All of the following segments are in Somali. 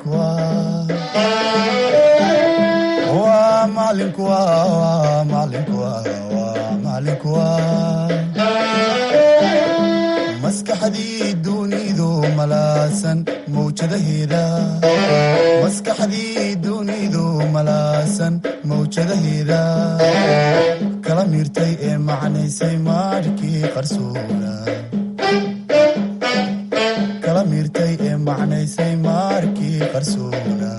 Macalinku waa macalinku, waa macalinku, waa macalinku, waa maskaxdii dunidu malaasan mawjadaheeda, maskaxdii dunidu malaasan mawjadaheeda, kala miirtay ee macnaysay maarkii qarsoona, kala miirtay ee macnaysay maarkii qarsoona.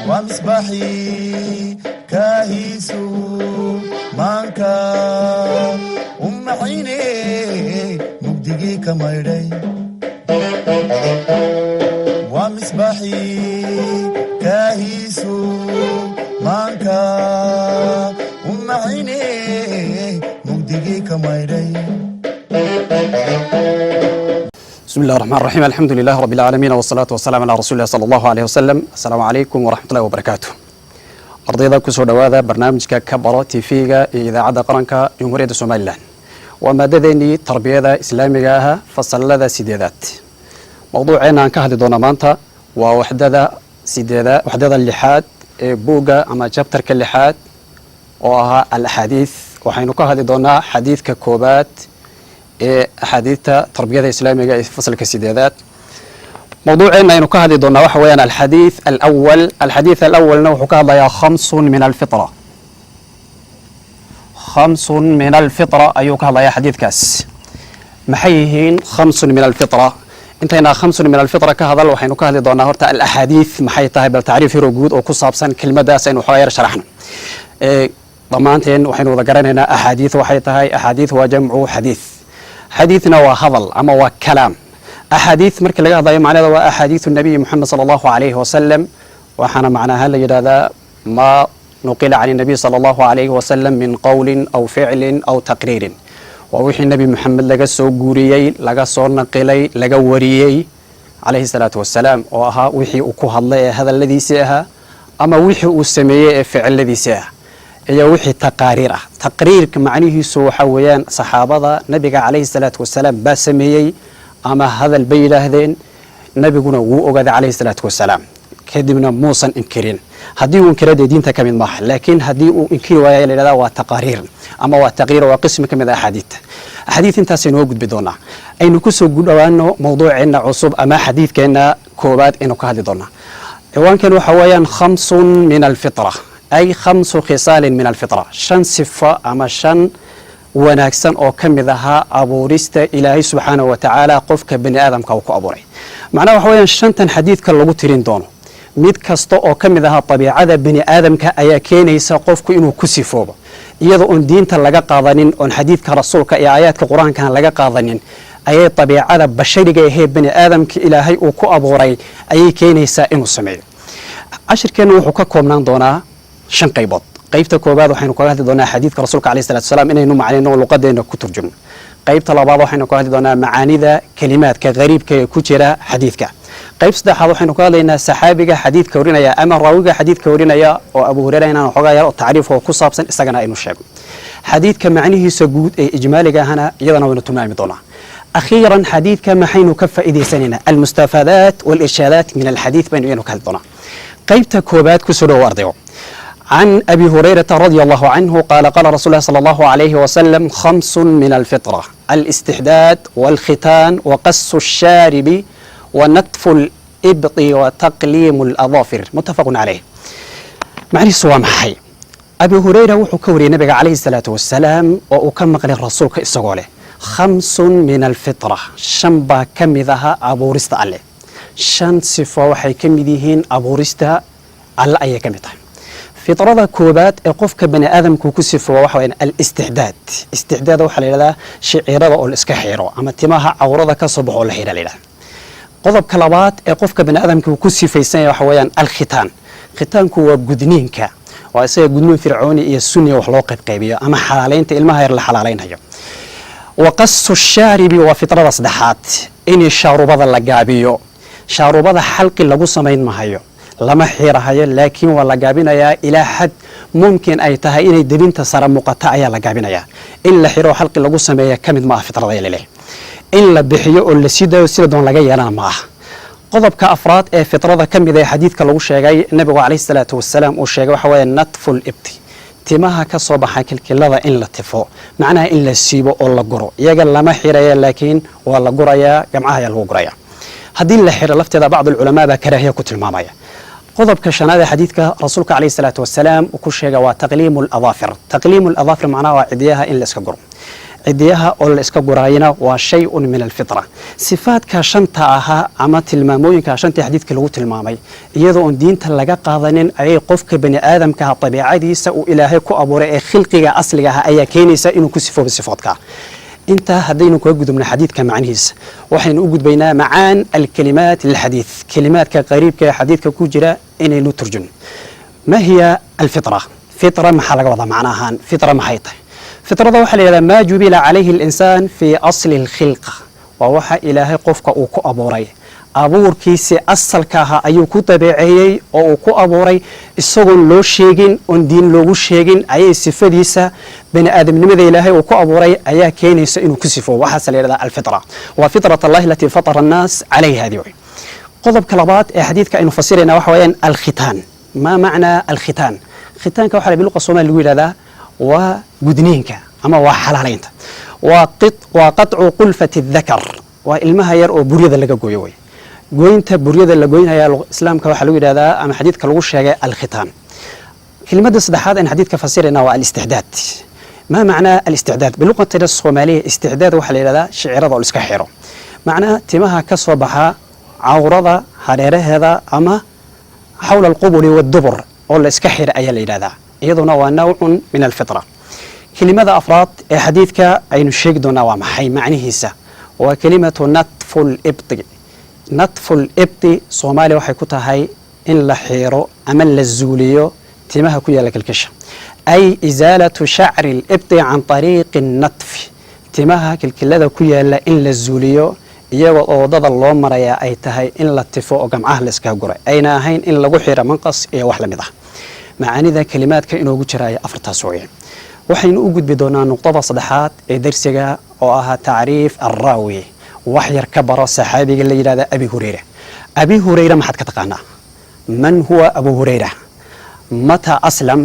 Waa misbaaxii kaahiisu maanka u maxayne, mugdigii ka maydhay. Waa misbaaxii kaahiisu maanka u maxayne, mugdigii ka maydhay. بسم الله الرحمن الرحيم، الحمد لله رب العالمين، والصلاة والسلام على رسول الله صلى الله عليه وسلم. السلام عليكم ورحمة الله وبركاته. Ardayda, kusoo dhowaada barnaamijka Ka Baro TV-ga iyo Idaacadda Qaranka Jamhuuriyadda Somaliland. Waa maadadeenii tarbiyada islaamiga ah, fasalada sideedaad. Mowduuceena aan ka hadli doona maanta waa waxdada sideeda, waxdada lixaad ee buugga ama chapterka lixaad oo ahaa al axaadiis. Waxaynu ka hadli doonaa xadiidka koobaad ee axaadiidta tarbiyada islaamiga ee fasalka sideedaad. Mawduuceena aynu ka hadli doonaa waxa weeyaan alxadiid alawal. Alxadiid alawalna wuxuu ka hadlayaa khamsun min alfitra. Khamsun min alfitra ayuu ka hadlayaa xadiidkaas. Maxay yihiin khamsun min alfitra? Intaynaa khamsun min alfitra ka hadal, waxaynu ka hadli doonaa horta alaxaadiid maxay tahay. Bal tacriif yaro guud oo ku saabsan kelmadaas aynu waxoogaa yar sharaxno. Dhammaanteen waxaynu wada garanaynaa axaadiid waxay tahay. Axaadiid waa jamcu xadiid, xadiidna waa hadal ama waa kalaam. Axaadiid markii laga hadlayo, macnaheeda waa axaadiidu nabiyi Moxamed sala Allahu alayhi wasalam. Waxaana macnaha la yidhahdaa ما نقل عن النبي صلى الله عليه وسلم من قول أو فعل أو تقرير. Waa wixii Nebi Moxamed laga soo guuriyey, laga soo naqilay, laga wariyey calayhi salaatu wasalaam, oo ahaa wixii uu ku hadlay ee hadalladiisii ahaa, ama wixii uu sameeyey ee ficiladiisii ah, iyo wixii taqaariir ah. Taqriirka macnihiisu waxa weeyaan saxaabada nabiga calayhi salaatu wasalaam baa sameeyey ama hadal bay yidhaahdeen, nabiguna wuu ogaaday calayhi salaatu wasalaam, kadibna muusan inkirin. Haddii uu inkira, dee diinta ka mid maaha, laakiin haddii uu inkiri waaya, la yidhahdaa waa taqaariir ama waa taqriir, waa qismi ka mid ah axaadiidta. Axaadiid intaas inoo gudbi doonaa. Aynu kusoo dhawaano mawduuceenna cusub ama xadiidkeenna koowaad aynu ka hadli doonaa. Ciwaankan waxa weeyaan khamsun min alfitra, ay khamsu khisaalin min alfitra, shan sifo ama shan wanaagsan oo ka mid ahaa abuurista Ilaahay subxaanahu wa tacaala qofka bani aadamka uu ku abuuray. Macnaha waxa weeyaan shantan xadiidka lagu tirin doono, mid kasta oo ka mid ahaa dabiicada bani aadamka ayaa keenaysa qofku inuu ku sifoobo, iyadoo oon diinta laga qaadanin, oon xadiidka rasuulka iyo aayaadka Qur-aankan laga qaadanin, ayay dabiicada bashariga ahee bani aadamka Ilaahay uu ku abuuray ayay keenaysaa inuu sameeyo. Cashirkeenna wuxuu ka koobnaan doonaa shan qaybood. Qaybta koowaad waxaynu kaga hadli doonaa xadiidka rasuulka alayhi salatu wasalaam inaynu macnayno oo luqadeena ku turjumno. Qaybta labaad waxaynu kaga hadli doonaa macaanida kelimaadka qariibka ee ku jira xadiidka. Qayb saddexaad waxaynu ka hadlaynaa saxaabiga xadiidka warinaya ama raawiga xadiidka warinaya oo Abu Hureyra, inaan waxoogaa yar oo tacriif oo ku saabsan isagana aynu sheegno. Xadiidka macnihiisa guud ee ijmaaliga ahana iyadana waynu tilmaami doonaa. Akhiiran, xadiidka maxaynu ka faa'iidaysanaynaa, almustafaadaat walirshaadaat min alxadiid, baynu iyanu ka hadli doonaa. Qaybta koobaad kusoo dhowo, ardayo. عن أبي هريرة رضي الله عنه قال: قال رسول الله صلى الله عليه وسلم: خمس من الفطرة: الاستحداد والختان وقص الشارب ونتف الإبط وتقليم الأظافر. متفق عليه. Macnihiisu waa maxay? Abi Hurayra wuxuu ka wariyey nabiga calayhi salaatu wasalaam oo uu ka maqlay rasuulka isagoo leh: khamsun min alfitra, shan baa ka mid ahaa abuurista Alle. Shan sifo waxay ka mid yihiin abuurista Alle ayay ka mid tahay. Fitrada koobaad ee qofka bani aadamku ku sifooba waxa weyaan alistixdaad. Istixdaad waxaa la yidhahdaa shicirada oo la iska xiro ama timaha cawrada ka soo baxo oo la xira la yidhahda. Qodobka labaad ee qofka bani aadamka uu ku sifaysan yahay waxa weeyaan alkhitaan. Khitaanku waa gudniinka, waa isaga gudniin fircooni iyo sunniya wax loo qaybqaybiyo ama xalaalaynta ilmaha yar la xalaalaynayo. Wa qasu shaaribi waa fitrada saddexaad, in shaarubada la gaabiyo. Shaarubada xalqi lagu samayn mahayo, lama xirahayo, laakiin waa la gaabinayaa ilaa xad mumkin ay tahay inay debinta sare muuqata ayaa la gaabinayaa. In la xiro xalqi lagu sameeya ka mid maaha fitrada leleh. In la bixiyo oo la sii daayo sida doon laga yeelana ma aha. Qodobka afraad ee fitrada ka mid ee xadiidka lagu sheegay, nabigu calayhi salaatu wasalaam uu sheegay, waxa weeye natfu libti, timaha ka soo baxa kilkilada in la tifo, macnaha in la siibo oo la guro. Iyaga lama xiraya, laakiin waa la gurayaa, gamcaha ayaa lagu guraya. Haddii la xiro lafteeda, bacd alculamaa baa karaahiya ku tilmaamaya. Qodobka shanaad ee xadiidka rasuulka calayhi salaatu wasalaam uu ku sheega waa taqliimu aladaafir. Taqliimu aladaafir macnaha waa cidiyaha in la iska guro. Cidiyaha oo la iska guraayana waa shay-un min alfitra. Sifaadka shanta ahaa ama tilmaamooyinka shanta xadiidka lagu tilmaamay, iyadoo oon diinta laga qaadanin, ayay qofka bani aadamkaha dabiicadiisa uu Ilaahay ku abuuray ee khilqiga asliga ah ayaa keenaysa inuu ku sifoobo sifoodka. Intaa haddaynu kaga gudubna xadiidka macnihiisa, waxaynu u gudbaynaa macaan alkalimaat lilxadiid, kelimaadka qariibka ee xadiidka ku jira inaynu turjun. Ma hiya alfitra? Fitra maxaa laga wadaa? Macna ahaan fitra maxay tahay? Fitrada waxaa la yidhahdaa maa jubila calayhi alinsaan fii asli alkhilqa, waa waxa Ilaahay qofka uu ku abuuray. Abuurkiisii asalka ahaa ayuu ku dabeeceeyey oo uu ku abuuray, isagoon loo sheegin oon diin loogu sheegin ayay sifadiisa bani aadamnimada Ilaahay uu ku abuuray ayaa keenaysa inuu ku sifo. Waxaase la yidhahdaa alfitra waa fitrat Allahi alatii fatara annaas calayha hadi wey. Qodobka labaad ee xadiidka aynu fasirayna waxa weeyaan alkhitaan. Maa macnaa alkhitaan? Khitaanka waxaa biluqa Soomaali lagu yidhahdaa waa gudniinka ama waa xalaalaynta. Waa qatcu qulfati dhakar, waa ilmaha yar oo buryada laga gooyo wey. Goynta buryada la goynaya islaamka waxaa lagu yidhahdaa ama xadiidka lagu sheegay alkhitaan. Kelimada saddexaad aan xadiidka fasirayna waa alistixdaad. Maa macnaa alistixdaad? Biluqatina Soomaaliya istixdaad waxaa la yidhahdaa shicirada oo la iska xiro, macnaha timaha ka soo baxa cawrada hareeraheeda ama xawla alqubuli waddubur oo la iska xira ayaa la yidhahdaa. Iyaduna waa nawcun min alfitra. Kelimada afraad ee xadiidka aynu sheegi doonaa waa maxay macnihiisa? Waa kelimatu natfu libti. Natfu libti Soomaaliya waxay ku tahay in la xiiro ama la zuuliyo timaha ku yaalla kilkisha, ay isaalatu shacri libti can طariiqi natfi, timaha kilkilada ku yaalla in la zuuliyo iyagoo oo waddada loo marayaa ay tahay in la tifo oo gamcaha la iskaga guray, ayna ahayn in lagu xiro manqas iyo wax la mid ah. Macaanida kelimaadka inoogu jiraya afartaas weeye. Waxaynu u gudbi doonaa nuqdada saddexaad ee darsiga oo ahaa tacriif alraawi. Wax yar ka baro saxaabiga la yidhahda Abi Hureyra. Abi Hureyra maxaad ka taqaanaa? Man huwa Abu Hureyra? Mata aslam?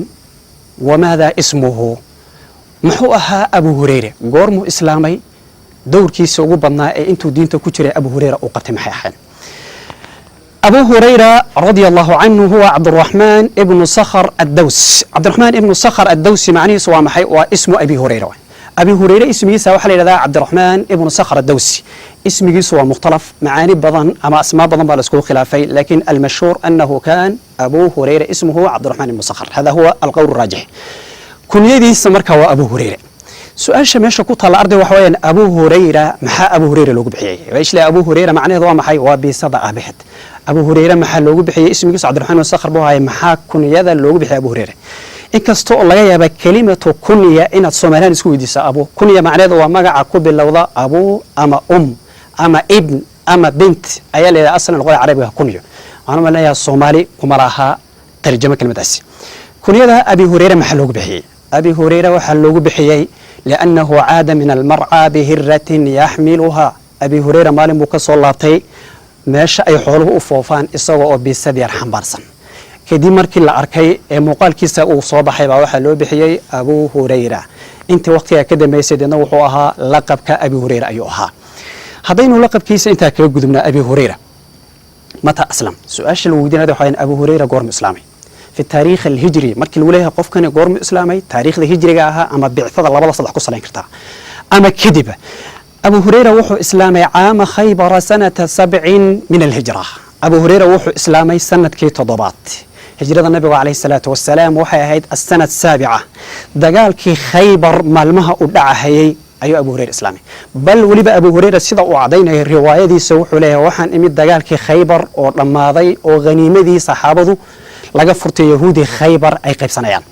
Wamaada ismuhu? Muxuu ahaa Abu Hureyre? Goormuu islaamay? Dowrkiisa ugu badnaa ee intuu diinta ku jiray Abu Hureyra uu qabtay maxay ahayn? Abu Hurayra radia Allahu canhu huwa Cabduraxmaan ibnu Sakhr addaws. Cabdiraxmaan ibnu Sakhr addawsi macnihiisu waa maxay? Waa ismu Abi Hurayra. Abi Hurayre ismigiisa waxaa la yidhahdaa Cabdiraxmaan ibnu Sakhr addawsi. Ismigiisu waa mukhtalaf, macaani badan ama asmaa badan baa la iskugu khilaafay, lakin almashhuur anahu kan Abu Hurayra ismuhu Cabdiraxmaan ibnu Sakhr, hada huwa alqowl raajix. Kunyadiisa marka waa Abu Hurayra. Su-aasha meesha ku taalla, arday, waxa weeyaan Abu Hurayra maxaa Abu Hurayra loogu bixiyey? Isla Abu Hurayra macnaheedu waa maxay? Waa biisada aabaheed. Abu Hurayra maxaa loogu bixiyey? Ismigiisu Cabdiraxmaan ibn Sakhr buu ahay, maxaa kunyada loogu bixiyey Abu Hurayra? Inkasta oo laga yaaba kelimatu kunya inaad Soomaaliyan isku weydiiso, abu kunya macnaheedu waa magaca ku bilowda abu ama um ama ibn ama bint ayaa la yidhaha aslan luqada Carabiga kunyo. Waxaan u malinayaa Soomaali kuma laha tarjamo kelimadaasi. Kunyada Abi Hurayra maxaa loogu bixiyey? Abi Hurayra waxaa loogu bixiyey liannahu caada min almarcى bihiratin yaxmiluha. Abi Hurayra maalin buu ka soo laabtay meesha ay xooluhu u foofaan isagoo oo biisad yar xambaarsan. Kadib markii la arkay ee muuqaalkiisa uu soo baxay baa waxaa loo bixiyey Abu Hurayra. Intii waqtigaa ka dambeysay deedna wuxuu ahaa laqabka Abi Hurayra ayuu ahaa. Haddaynu laqabkiisa intaa kaga gudubnaa, Abi Hurayra mata aslam? Su-aasha lagu weydiinaya waxa Abu Hurayra goormu islaamay fi taariikh alhijri? Markii lagu leeyahay qofkani goormu islaamay, taariikhda hijriga ahaa ama bictada labada saddex ku salayn kartaa ama kadib. Abu Hurayra wuxuu islaamay caama Khaybara sanata 7 min alhijra. Abu Hurayra wuxuu islaamay sanadkii toddobaad. Hijrada nabigu calayhi salaatu wasalaam waxay ahayd asana asaabica. Dagaalkii Khaybar maalmaha uu dhacahayey ayuu Abu Hurayra islaamay. Bal weliba Abu Hurayra sida uu cadaynaya riwaayadiisa wuxuu leeyahay, waxaan imid dagaalkii Khaybar oo dhammaaday oo haniimadii saxaabadu laga furtay yahuudi Khaybar ay qaybsanayaan.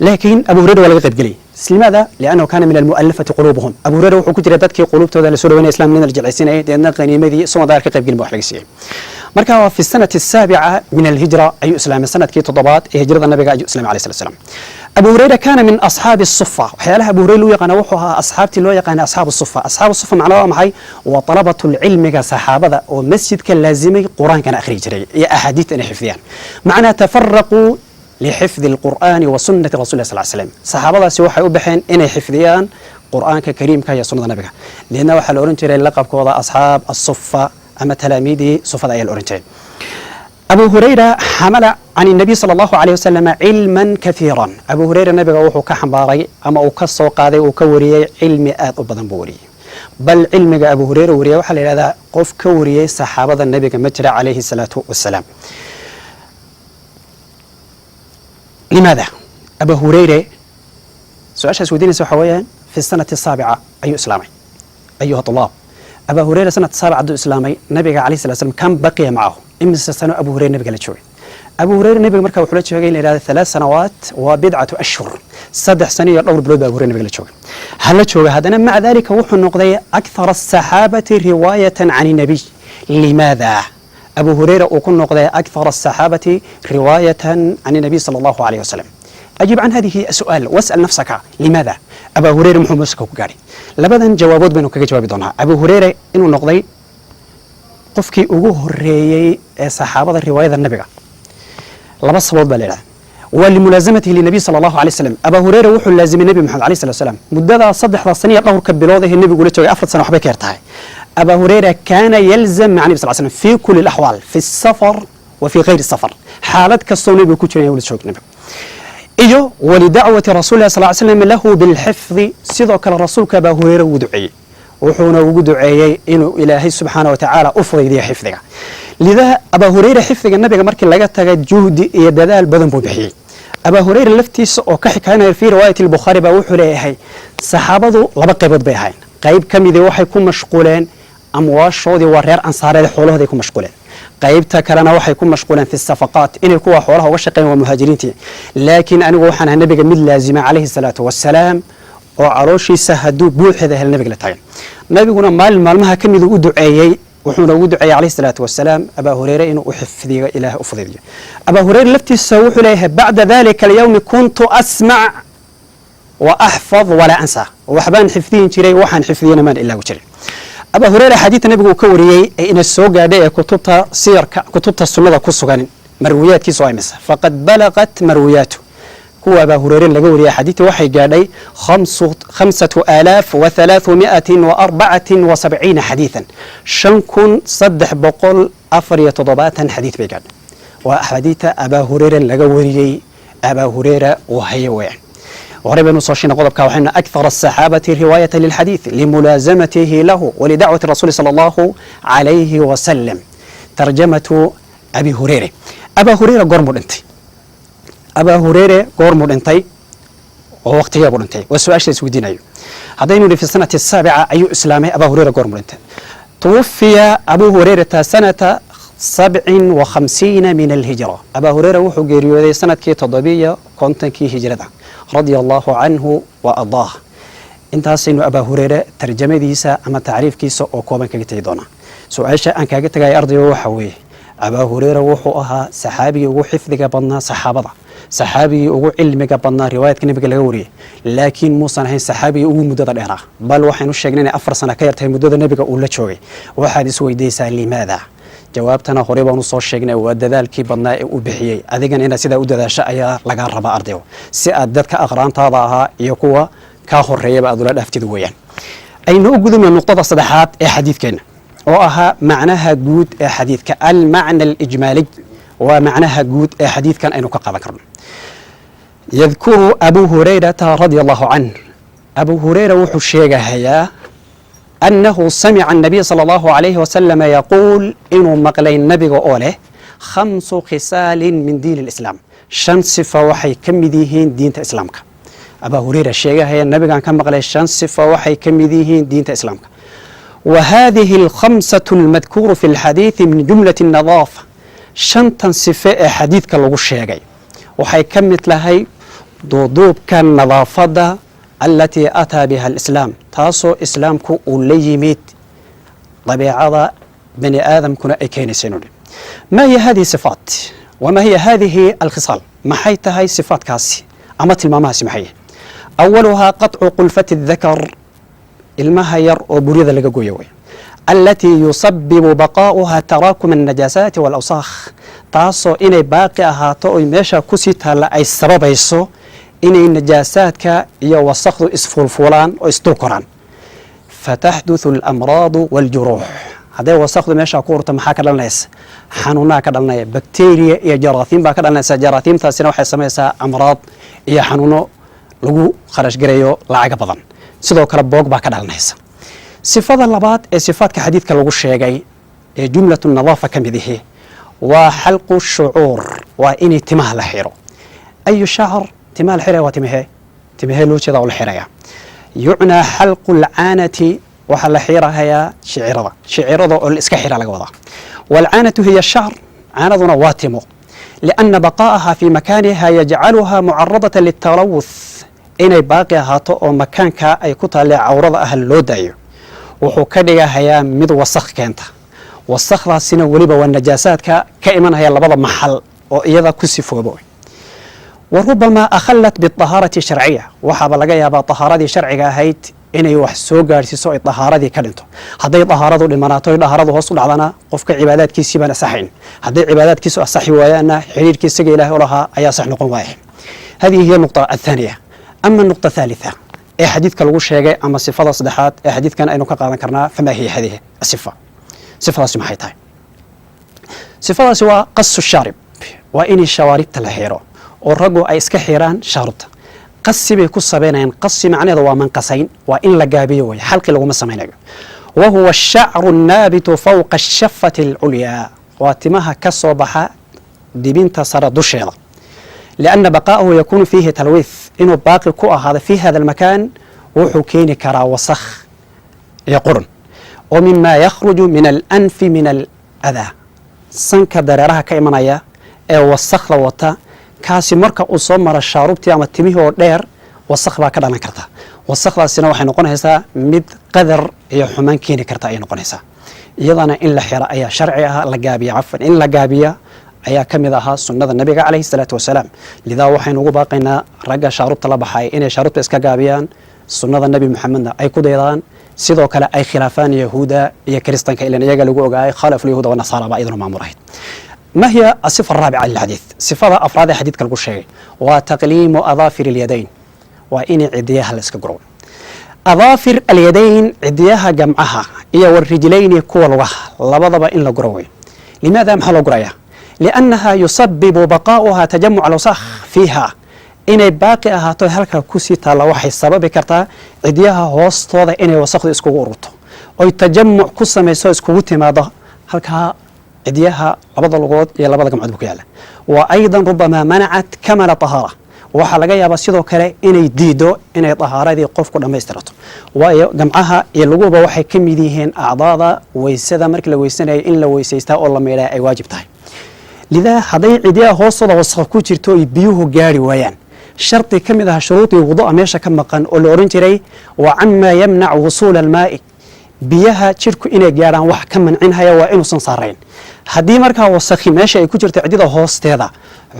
Laakiin Abu Hurayra waa laga qaybgeliyay. Limaada? Liannahu kaana min almu'alafati quluubuhum. Abu Hurayra wuxuu ku jiray dadkii quluubtooda la soo dhaweynaya, islamnimada la jeclaysiinayay. Deedna qaniimadii isagoo dagaal ka qaybgelin ba wax laga siiyey. Marka waa fi sanati asaabica min alhijra ayuu islaamay, sanadkii toddobaad ee hijrada nabiga ayuu islaamay alayhi salatu wasalaam. Abu Hurayra kaana min asxaabi sufa. Waxyaalaha Abu Hurayra loo yaqaana wuxuu ahaa asxaabtii loo yaqaana asxaabu sufa. Asxaabu sufa macnaa waa maxay? Waa talabatu cilmiga, saxaabada oo masjidka laazimay, qur-aankana akhriyi jiray iyo axaadiidta inay xifdiyaan. Macnaa tafaraquu lixifdi alqur'aani wa sunnati rasuli sal slam. Saxaabadaasi waxay u baxeen inay xifdiyaan qur'aanka kariimka iyo sunnada nabiga. Leedna waxaa la odhan jiray laqabkooda asxaab asufa ama talaamiidii sufada ayaa la odhan jiray. Abu Hurayra xamala can الnabiy sala allahu alayh wasalam cilman kaiira. Abu Hurayra nabiga wuxuu ka xambaaray ama uu ka soo qaaday, uu ka wariyey cilmi aad u badan buu wariyey. Bal cilmiga Abu Hurayra wariyay waxaa la yidhahdaa qof ka wariyey saxaabada nabiga ma jira, calayhi salaatu wasalaam. Limaada Abu Hurayre? Su-aashaas weydiinaysa waxa weeyaan, fi sanati saabica ayuu islaamay. Ayuha tulaab, Abu Hurayra sanad saabica hadduu islaamay, nabiga calayhi salatu slam kam baqiya macahu? Imise sano Abu Hurayra nabiga la joogay? Abu Hurayra nabiga marka wuxuu la joogay in la yidhahdo 3 sanawaat wa bidcatu ashhur, 3 sano iyo dhowr bilood ba Abu Hurayra nabiga la joogay. Ha la jooga, haddana maca dalika wuxuu noqday akthar asaxaabati riwaayatan can الnabiy. Limaada Abu Hurayra uu ku noqday akthar asaxaabati riwaayatan can الnabiy sala allahu alayh wasalam? أجيب عن هذه السؤال واسأل نفسك، لماذا أبا هريرة muxuu muuska ku gaadhay? Labadan jawaabood baynu kaga jawaabi doonaa. Abu Hurayra inuu noqday qofkii ugu horeeyey ee saxaabada riwaayada nabiga, laba sababood baa la yidhahda. Waa limulaasamatihi linabiy sala allahu alay wasalam. Abaa Hurayra wuxuu laazimay Nebi Maxamed alayh salatu wasalam muddadaa 3da sano iyo dhowrka bilood ahee nebigu la joogay. 4 sano waxbay ka yar tahay. Abaa Hurayra kaana yalzam maca nabi sal slam fi kuli alaxwaal, fi safar wa fi gayri safar. Xaalad kastoo nebigu ku jiray la joog nebigu. Iyo walidacwati rasulilah sal slam lahu bilxifdi. Sidoo kale rasuulka Abaa Hureyre wuu duceeyey, wuxuuna ugu duceeyey inuu Ilaahay subxaana wa tacaala u fudaydiyo xifdiga. Lidaa Abaa Hureyre xifdiga nabiga markii laga taga, juhdi iyo dadaal badan buu bixiyey. Abaa Hureyre laftiisa oo ka xikaynaya fii riwaayati albukhaari baa wuxuu leeyahay, saxaabadu laba qaybood bay ahayn. Qayb ka midii waxay ku mashquuleen amwaashoodii, waa reer ansaareed, xoolahooday ku mashquuleen. Qaybta kalena waxay ku mashquuleen fi safaqaat, inay kuwa xoolaha uga shaqeyn, waa muhaajiriintii. Laakiin anigu waxaan ahay nabiga mid laazima calayhi salaatu wasalaam, oo calooshiisa hadduu buuxeeda hel nabiga la taagan. Nabiguna maalin maalmaha ka miduu u duceeyey, wuxuuna ugu duceeyey calayhi salaatu wasalaam Abaa Hureyre inuu u xifdiyo, Ilaah u fudidiyo. Abaa Hureyre laftiisa wuxuu leeyahay, bacda dalika alyawmi kuntu asmac wa axfad walaa ansa. Waxbaan xifdiyin jiray, waxaan xifdiyena maan ilaagu jirin. Abaa Hureyre axaadiidta nabigu uu ka wariyey ee ina soo gaadhay ee kutubta siyarka, kutubta sunnada ku sugan, marwiyaadkiisu waa imisa? Faqad balaqat marwiyaatu, kuwa Abaa Hureyre laga wariyay axaadiidta, waxay gaadhay 5374 xadiidan, 5374 xadiid bay gaadhay. Waa axaadiidta Abaa Hureyre laga wariyey. Abaa Hureyre uu hayo weeyaan. Horey baynu soo sheegnay qodobka, waxaynu akthar asaxaabati riwaayatan lilxadiid limulaasamatihi lahu walidacwati rasuuli sala allahu calayhi wasalam. Tarjamatu Abi Hureyre. Abaa Hureyre goormuu dhintay? Abaa Hureyre goormuu dhintay oo waqtigee buu dhintay? Waa su-aasha is weydiinayo. Haddaynu nidhi fi sanati asaabica ayuu islaamay, Abaa Hureyre goormuu dhintay? Tuwafiya Abu Hureyrata sanata 57 min alhijra. Abaa Hureyre wuxuu geeriyooday sanadkii 57-kii hijrada, radia allahu canhu wa ardaah. Intaasaynu Abaa Hureyre tarjamadiisa ama tacriifkiisa oo kooban kaga tegi doonaa. Su-aasha aan kaaga tegaya, ardayga, waxa weeye, Abaa Hureyre wuxuu ahaa saxaabigii ugu xifdiga badnaa saxaabada, saxaabigii ugu cilmiga badnaa riwaayadka nabiga laga wariyey, laakiin muusan ahayn saxaabigii ugu muddada dheeraa. Bal waxaynu sheegnay inay 4 sano ka yartahay muddada nebiga uu la joogay. Waxaad isweydaysaa limaada? Jawaabtana horey baan usoo sheegnay, waa dadaalkii badnaa ee uu bixiyey. Adigana inaad sidaa u dadaasho ayaa lagaa rabaa, ardayo, si aad dadka aqraantaada ahaa iyo kuwa kaa horeeyaba aad ula dhaaftid weeyaan. Aynu u gudubna nuqdada saddexaad ee xadiidkeenna, oo ahaa macnaha guud ee xadiidka, almacna alijmaaliy. Waa macnaha guud ee xadiidkan aynu ka qaadan karno. Yadkuru Abu Hurayrata radia allahu canh, Abu Hurayra wuxuu sheegahayaa, annahu samica الnabiy sala allahu alayhi wasalam yaquul, inuu maqlay nabiga oo leh, khamsu khisaalin min diin اlislaam, shan sifa waxay ka mid yihiin diinta islaamka. Abaa Hurayra sheegahaya, nabigaan ka maqlay shan sifa waxay ka mid yihiin diinta islaamka. Wa hadihi alkhamsatu almadkuuru fi alxadiidi min jumlati الnadaafa. Shantan sife ee xadiidka lagu sheegay waxay ka mid tahay duuduubka nadaafadda, alatii ataa biha alislaam, taasoo islaamku uu la yimid, dabiicada bani aadamkuna ay keenaysa inuu ma hiya hadihi sifaat wama hiya hadihi alkhisaal? Maxay tahay sifaatkaasi? Ama tilmaamahaasi maxay yihiin? Awaluhaa qaطcu qulfati الdakar, ilmaha yar oo buryada laga gooyo wey, alatii yusabibu baqaa'uha taraakuma الnajaasaati wاlawsaakh, taasoo inay baaqi ahaato oy meesha kusii taalla ay sababayso inay najaasaadka iyo wasakhdu isfuulfuulaan oo isdul koraan. Fataxduthu alamraadu wاljuruux. Hadday wasakhdu meeshaa ku urto, maxaa ka dhalanaysa? Xanuunaha ka dhalanaya, bakteriya iyo jaraathiim baa ka dhalanaysa. Jaraathiimtaasina waxay samaysaa amraad iyo xanuuno lagu kharash garayo lacaga badan. Sidoo kale boog baa ka dhalanaysa. Sifada labaad ee sifaadka xadiidka lagu sheegay ee jumlatu nadaafa ka mid ihi waa xalqu shucuur, waa inay timaha la xiro. Ayu shacr? Timaha la xiraya waa timahee? Timahee loo jeeda oo la xiraya? Yucnaa xalqu lcaanati, waxaa la xirahayaa shicirada, shicirada oo la iska xira laga wadaa. Waalcaanatu hiya shacr, caanaduna waa timo. Lianna baqaa'aha fii makaaniha yajcaluha mucaradata litalawuth, inay baaqi ahaato oo makaanka ay ku taalle cawrada ah loo daayo wuxuu ka dhigahayaa mid wasakh keenta. Wasakhdaasina weliba waa najaasaadka ka imanaya labada maxal oo iyada ku sifoobo. Wa rubamaa akhalat biahaarati sharciya, waxaaba laga yaabaa tahaaradii sharciga ahayd inay wax soo gaadhsiiso, ay tahaaradii ka dhinto. Hadday tahaaradu dhimanaato, ay tahaaradu hoos u dhacdana, qofka cibaadaadkiisii baan asaxayn. Hadday cibaadaadkiisu asaxi waayaanna, xidhiirkii isaga Ilahay u lahaa ayaa sax noqon waaya. Hadihi hiya nuqta athaaniya. Ama nuqta thaalitha ee xadiidka lagu sheegay ama sifada saddexaad ee xadiidkan aynu ka qaadan karnaa, famaa hiya hadihi asifa? Sifadaasi maxay tahay? Sifadaasi waa qasu shaarib, waa inay shawaaribta la xiro oo raggu ay iska xiraan shaarubta. Qasi bay ku sabaynayaan. Qasi macnaheeda waa manqasayn, waa in la gaabiyo wey, xalqi laguma samaynayo. Wa huwa ashacru annaabitu fawqa ashafati alculyaa, waa timaha ka soo baxa dibinta sare dusheeda. Lianna baqaa'ahu yakuunu fiihi talwiith, inuu baaqi ku ahaado fi hada almakaan wuxuu keeni karaa wasakh iyo qurun oo mima yakhruju min alanfi min aladaa, sanka dareeraha ka imanaya ee wasakhda wata. Kaasi marka uu soo maro shaarubtii ama timihii oo dheer, wasakh baa ka dhalan karta. Wasakhdaasina waxay noqonaysaa mid qadar iyo xumaan keeni karta ayay noqonaysaa. Iyadana in la xiro ayaa sharci ah, la gaabiya, cafwan, in la gaabiya ayaa ka mid ahaa sunnada Nabiga calayhi salaatu wasalaam. Lidaa waxaynu ugu baaqaynaa ragga shaarubta la baxay inay shaarubta iska gaabiyaan, sunnada Nebi Maxamedna ay ku daydaan, sidoo kale ay khilaafaan Yahuuda iyo Kiristanka, ilan iyaga lagu ogaayay khalafu yahuuda wanasaara baa iyaduna maamurahayd. ما هي الصفة الرابعة للحديث؟ صفة أفراد الحديث كالقول شيء وتقليم أظافر اليدين، وإن عديها لسكقرون أظافر اليدين، عديها جمعها إيا والرجلين كوى لغها، لبضب إن لقروي. لماذا محل قرية؟ لأنها يسبب بقاؤها تجمع الأوساخ فيها، inay baaqi ahaato halka kusii taalla waxay sababi kartaa cidyaha hoostooda inay wasakhdu iskugu ururto oy tajamuc ku samayso, iskugu timaado halkaa cidyaha labada lugood iyo labada gamcood bu ku yaalla. Wa aydan rubamaa manacat kamala tahaara, waxaa laga yaabaa sidoo kale inay diido inay tahaaradii qofku dhammaystirato, waayo gamcaha iyo luguhuba waxay ka mid yihiin acdaada weysada. Markii la weysanayo in la weysaystaa oo la meydhaa ay waajib tahay. Lidaa hadday cidyaha hoostooda wasakh ku jirto oy biyuhu gaari waayaan, shardi ka mid ah shuruudii wudu'a meesha ka maqan oo la ohan jiray wa camaa yamnacu wusuula almaa'i, biyaha jidhku inay gaadhaan wax ka mancinhaya waa inuusan saarayn. Haddii markaa wasakhi meesha ay ku jirto ciddida hoosteeda,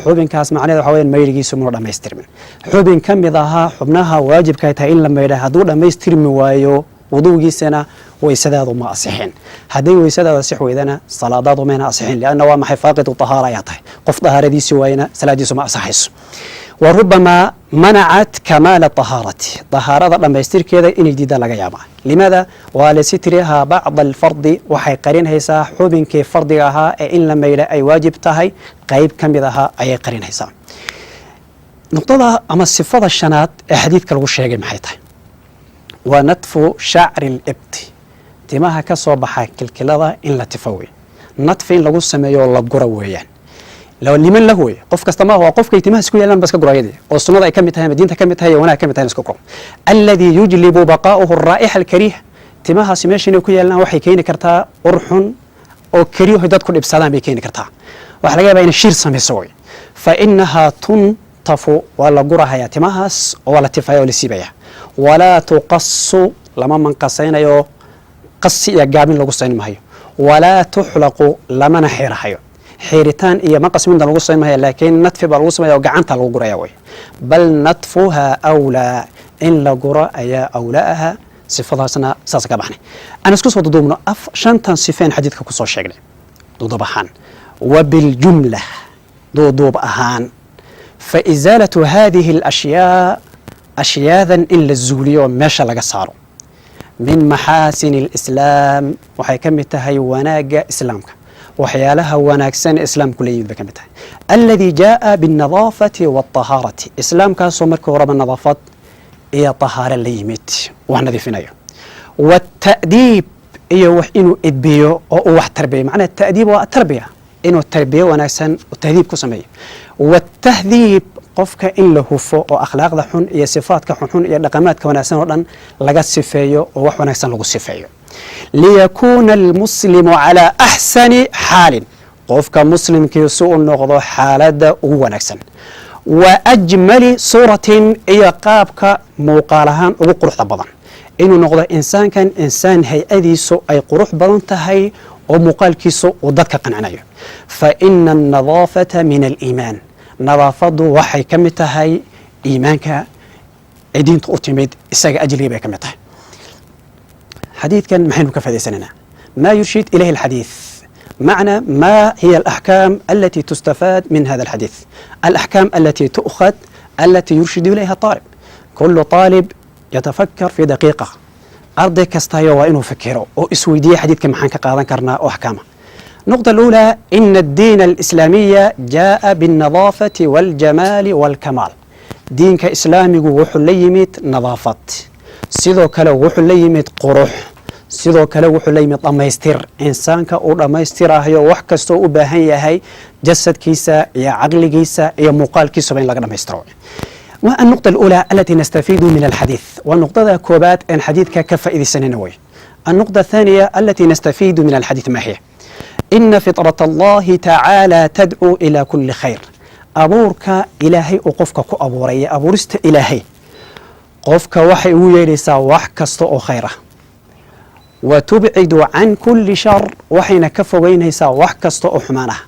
xubinkaas macnaheed waxa weyan maydhigiisu muna dhammaystirmin. Xubin ka mid ahaa xubnaha waajibka ay tahay in la maydha hadduu dhammaystirmi waayo wuduugiisana, weysadaadu ma asixin. Hadday weysadaadu asix weydana, salaadaadu mayna asixin, lianna waa maxay? Faaqidu tahaara ayaa tahay. Qof tahaaradiisi waayana salaadiisu ma asaxayso. Wa rubamaa manacat kamaala tahaarati, tahaarada dhammaystirkeeda inay diidaan laga yaabaa. Limaada? Waa lisitrihaa bacda alfardi, waxay qarinaysaa xubinkii fardiga ahaa ee in la maydha ay waajib tahay, qayb ka mid ahaa ayay qarinaysaa. Nuqdada ama sifada shanaad ee xadiidka lagu sheegay maxay tahay? Waa natfu shacri libti, timaha ka soo baxa kilkilada in la tifo wey, natfi in lagu sameeyo, la gura weeyaan. Liman lahu wey, qof kasta maaha, waa qofkay timaha isku yeelaan ba iska gurayadii oo sunnada ay ka mid tahay ama diinta ka mid tahay iyo wanaag ka mid tahay in iska guro. Alladii yujlibu baqaa'uhu araa'ixa alkariiha, timahaasi meesha inay ku yeelaan waxay keeni kartaa ur xun oo kariiho dadku dhibsadaan bay keeni kartaa. Waxaa laga yaabaa inay shiir samayso wey. Fa inahaa tuntafu, waa la gurahayaa timahaas oo waa la tifaya oo la siibaya. Walaa tuqasu, lama manqasaynayo, qasi iyo gaabin lagu sayn maayo. Walaa tuxlaqu, lamana xirahayo. Xiiritaan iyo maqas midna lagu samayn, laakiin natfi baa lagu sameeya oo gacanta lagu guraya wey. Bal natfuha awlaa, in la guro ayaa awlaa aha. Sifadaasna saas ka baxnay. Aan isku soo duduubno af shantan sifeen xadiidka kusoo sheegnay duduub ahaan. وبالجملة, duuduub ahaan, فإزالة هذه الأشياء, ashyaadan in la zuuliyo, meesha laga saaro, من محاسن الإسلام, waxay ka mid tahay wanaagga islaamka. Waxyaalaha wanaagsan ee islaamku la yimid bay ka mid tahay. الذي جاء بالنظافة والطهارة, islaamkaasoo markii horeba nadaafad iyo tahaare la yimid, wax nadiifinayo, والتأديب, iyo wax inuu edbiyo oo uu wax tarbiyo. Macnaha ta'diib waa tarbiya, inuu tarbiyo wanaagsan oo tahdiib ku sameeyo. والتهذيب, qofka in la hufo oo akhlaaqda xun iyo sifaadka xunxun iyo dhaqamaadka wanaagsan oo dhan laga sifeeyo oo wax wanaagsan lagu sifeeyo. ليكون المسلم على أحسن حال, qofka muslimkiisu u noqdo xaaladda ugu wanaagsan, وأجمل صورة, iyo qaabka muuqaal ahaan ugu quruxda badan, inuu noqdo insaankan insaan hay-adiisu ay qurux badan tahay oo muuqaalkiisu uu dadka qancinayo. فإن النظافة من الإيمان, nadaafaddu waxay ka mid tahay iimaanka ay diinta u timid isaga ajligii bay ka mid tahay. Xadiidkan maxaynu ka faa'idaysanaynaa? ما يرشد إليه الحديث؟ معنى ما هي الأحكام التي تستفاد من هذا الحديث؟ الأحكام التي تؤخذ، التي يرشد إليها الطالب. كل طالب يتفكر في دقيقة. Arday kastayo waa inuu fikiro oo isweydiiye xadiidka maxaan ka qaadan karnaa oo axkaama. النقطة الأولى: إن الدين الإسلامي جاء بالنظافة والجمال والكمال. Diinka islaamigu wuxuu la yimid nadaafad, sidoo kale wuxuu la yimid qurux, sidoo kale wuxuu la yimid dhammaystir insaanka uu dhammaystirayo wax kastoo u baahan yahay, jasadkiisa iyo caqligiisa iyo muuqaalkiisaba in laga dhammaystiro. والنقطة الأولى التي نستفيد من الحديث, والنقطة koobaad een xadiidka ka faa'iidaysanayna way. النقطة الثانية التي نستفيد من الحديث ما هي؟ إن فطرة الله تعالى تدعو إلى كل خير. Abuurka ilaahay uu qofka ku abuuray, abuurista ilaahay qofka waxay ugu yeedhaysaa wax kasta oo khayr ah, وتبعد عن كل شر, waxayna ka fogeynaysaa wax kasta oo xumaan ah.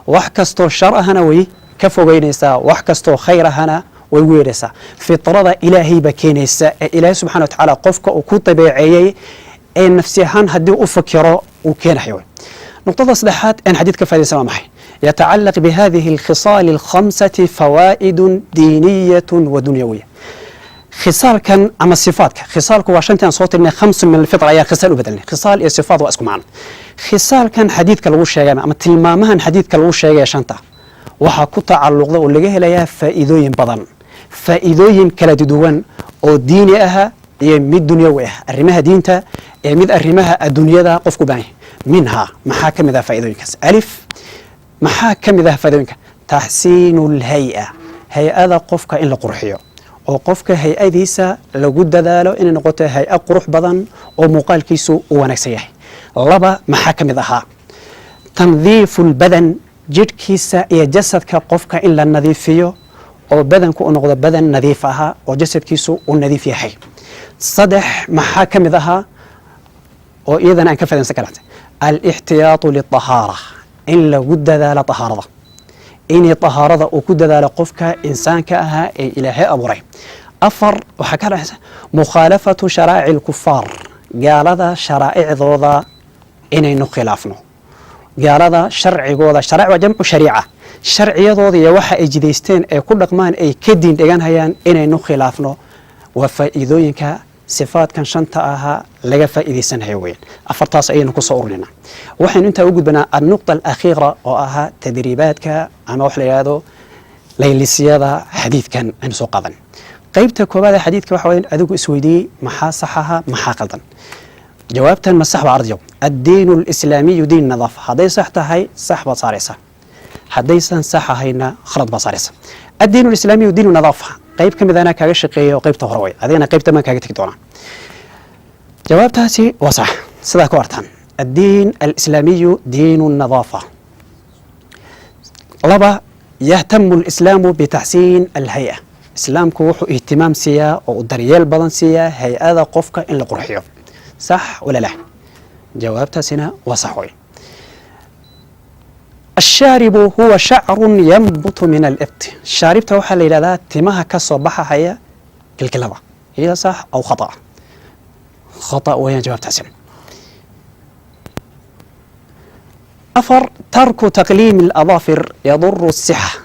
Wax kastoo shar ahana way ka fogeynaysaa, wax kastoo khayr ahana way ugu yeedhaysaa. Fitrada ilaahay baa keenaysa ee ilaahay subxana wa tacaala qofka uu ku dabeeceeyey ee nafsi ahaan haddii u fakiro uu keenayo. Nuqtada saddexaad een xadiid ka faa'idaysan waa maxay? يتعلق بهذه الخصال الخمسة فوائد دينية ودنيوية. Khisaalkan ama sifaadka, khisaalku waa shantii aan soo tirnay, خمس من الفطرة ayaa khisaal u bedelnay. Khisaal iyo sifaad waa isku macno. Khisaalkan xadiidka lagu sheegay ama tilmaamahan xadiidka lagu sheegaya shanta waxaa ku tacalluqda oo laga helayaa faa'iidooyin badan, faa'iidooyin kala duwan oo diini aha iyo mid dunyawi ah, arrimaha diinta iyo mid arrimaha adduunyada qofku baahan yahay. منها, maxaa ka mid ah faa'iidooyinkaas? Alif, maxaa ka mid ah faa'iidooyinka? تحسين الهيئة, hay-ada qofka in la qurxiyo oo qofka hay-adiisa lagu dadaalo inay noqoto hay-a qurux badan oo muuqaalkiisu uu wanaagsan yahay. Laba, maxaa ka mid ahaa? تنظيف البدن, jidhkiisa iyo jasadka qofka in la nadiifiyo oo badanku u noqdo badan nadiif ahaa oo jasadkiisu uu nadiif yahay. Saddex, maxaa ka mid ahaa oo iyadana aan ka faaidaysan karata? الاحتياط للطهارة, in lagu dadaalo tahaarada, inay tahaarada uu ku dadaalo qofka insaanka ahaa ee ilaahay abuuray. Afar, waxaa ka dhexaysa مخالفة شرائع الكفار, gaalada sharaa'icdooda inaynu khilaafno, gaalada sharcigooda. Sharaa'ic waa جمع شريعة. Sharciyadooda iyo waxa ay jidaysteen ee ku dhaqmaan ay ka diin dhiganhayaan inaynu khilaafno waa faa'iidooyinka sifaadkan shanta ahaa laga faa'iidaysanayo weyan. Afartaas ayaynu kusoo ururinaa. Waxaynu intaa u gudbanaa النقطة الأخيرة oo ahaa tadriibaadka ama wax la yidhahdo laylisyada xadiidkan aynu soo qaadan. Qaybta koowaad ee xadiidka waxa weyan adigu isweydiiyey: maxaa sax ahaa, maxaa qaldan? Jawaabtan ma sax ba, ardayow? الدين الإسلامي دين نظافة, hadday sax tahay sax baad saaraysaa, haddaysan sax ahayna khalad baad saaraysaa. الدين الإسلامي دين نظافة, qayb ka mid anaa kaaga shaqeeya oo qaybta hore way, adigana qaybta maan kaaga tegi doonaa. Jawaabtaasi waa sax, sidaa ku artaan: الدين الإسلامي دين النظافة. Laba, يهتم الإسلام بتحسين الهيئة, islaamku wuxuu ihtimaam siiyaa oo uu daryeel badan siiyaa hay-ada qofka in la qurxiyo. Sax wala lah? Jawaabtaasina waa sax wey. الشارب هو شعر ينبت من الإبط. Shaaribta waxaa la yidhahdaa timaha ka soo baxahaya gilgilada. هي صح أو خطأ؟ خطأ weeyaan jawaabtaasi. Afar, ترك تقليم الأظافر يضر الصحة.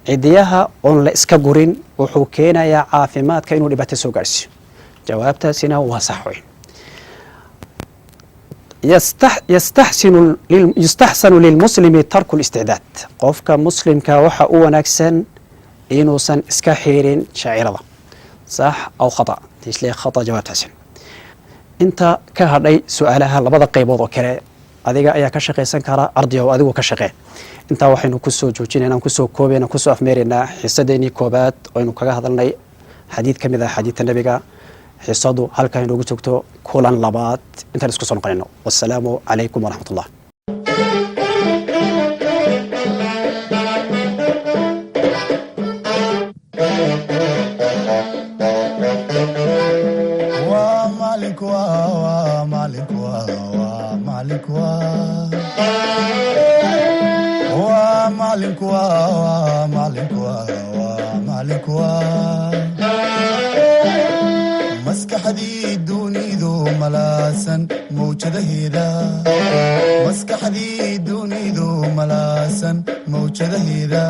Cidiyaha oon la iska gurin wuxuu keenayaa caafimaadka inuu dhibaato soo gaarsiiyo. Jawaabtaasina waa sax weyn. يستحسن للمسلم ترك الاستعداد. Qofka muslimka waxa u wanaagsan inuusan iska xiirin shaacirada. صح أو خطأ؟ Isle khata jawaabtaasi. Inta ka hadhay su-aalaha labada qaybood oo kale adiga ayaa ka shaqaysan kara, ardayow, adigu ka shaqee. Intaa waxaynu kusoo joojinaynaa, kusoo koobayna, kusoo afmeeraynaa xiisadeenii koobaad aynu kaga hadalnay xadiid ka mid ah xadiidta Nebiga. Xiisadu halkaa inoogu joogto. Kulan labaad intaan isku soo noqonayno, wasalaamu calaykum waraxmat ullah. Waa macalinku, waa macalinku, waa macalinku, waa macalinku, waa macalinku, waa macalinku, maskaxdii dunidu malaasan mawjadaheeda, maskaxdii dunidu malaasan mawjadaheeda,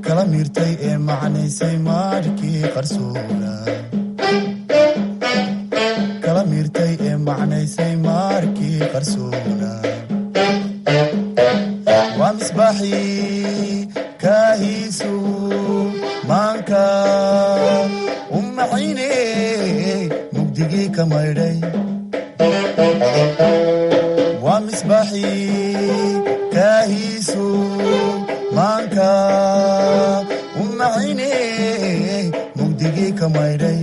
kala miirtay ee macnaysay maarkii qarsoona, kala miirtay ee macnaysay maarkii qarsoona. Waa misbaaxii kaahiisu maanka u maxayne, mugdigii ka maydhay. Waa misbaaxii kaahiisu maanka u maxayne, mugdigii ka maydhay.